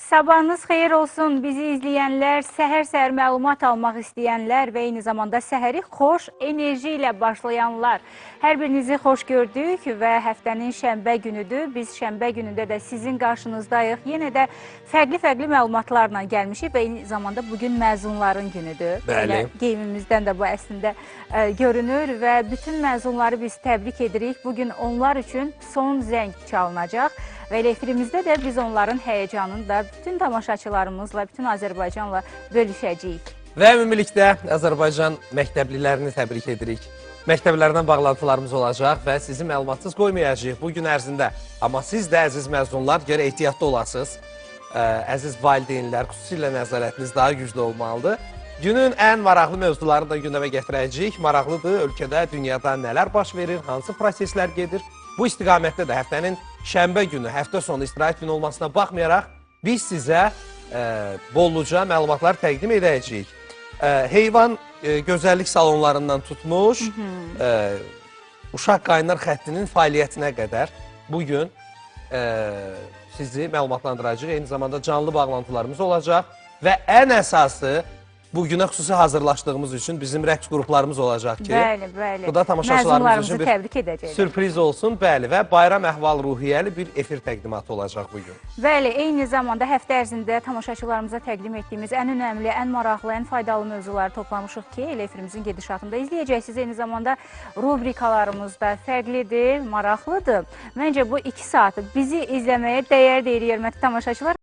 Sabahınız xeyir olsun bizi izləyənlər, səhər-səhər məlumat almaq istəyənlər və eyni zamanda səhəri xoş enerji ilə başlayanlar. Hər birinizi xoş gördük və həftənin şənbə günüdür. Biz şənbə günündə də sizin qarşınızdayıq. Yenə də fərqli-fərqli məlumatlarla gəlmişik və eyni zamanda bugün məzunların günüdür. Bəli. Elə geyimimizdən də bu əslində görünür və bütün məzunları biz təbrik edirik. Bugün onlar üçün son zəng çalınacaq və elə efirimizdə də biz onların həyəcanını da bütün tamaşaçılarımızla, bütün Azərbaycanla bölüşəcəyik. Və ümumilikdə Azərbaycan məktəblilərini təbrik edirik. Məktəblərdən bağlantılarımız olacaq və sizi məlumatsız qoymayacağıq bu gün ərzində. Amma siz də, əziz məzunlar, gərək ehtiyatlı olasınız. Əziz valideynlər, xüsusilə nəzarətiniz daha güclü olmalıdır. Günün ən maraqlı mövzularını da gündəmə gətirəcəyik. Maraqlıdır, ölkədə, dünyada nələr baş verir, hansı proseslər gedir. Bu istiqamətdə də həftənin şənbə günü, həftə sonu istirahət günü olmasına baxmayaraq biz sizə bolluca məlumatlar təqdim edəcəyik. Heyvan gözəllik salonlarından tutmuş, uşaq qaynar xəttinin fəaliyyətinə qədər bugün sizi məlumatlandıracağıq. Eyni zamanda canlı bağlantılarımız olacaq və ən əsası bugünə xüsusi hazırlaşdığımız üçün bizim rəqs qruplarımız olacaq ki, Bəli, bəli. bu da tamaşaçılarımız Məzunlarımızı üçün bir təbrik edəcəklər. sürpriz olsun. Bəli, və bayram əhval-ruhiyyəli bir efir təqdimatı olacaq bugün. Bəli, eyni zamanda həftə ərzində tamaşaçılarımıza təqdim etdiyimiz ən önəmli, ən maraqlı, ən faydalı mövzuları toplamışıq ki, elə efirimizin gedişatında izləyəcəksiniz. Eyni zamanda rubrikalarımız da fərqlidir, maraqlıdır. Məncə bu 2 saatı bizi izləməyə dəyər deyirik, hörmətli tamaşaçılar.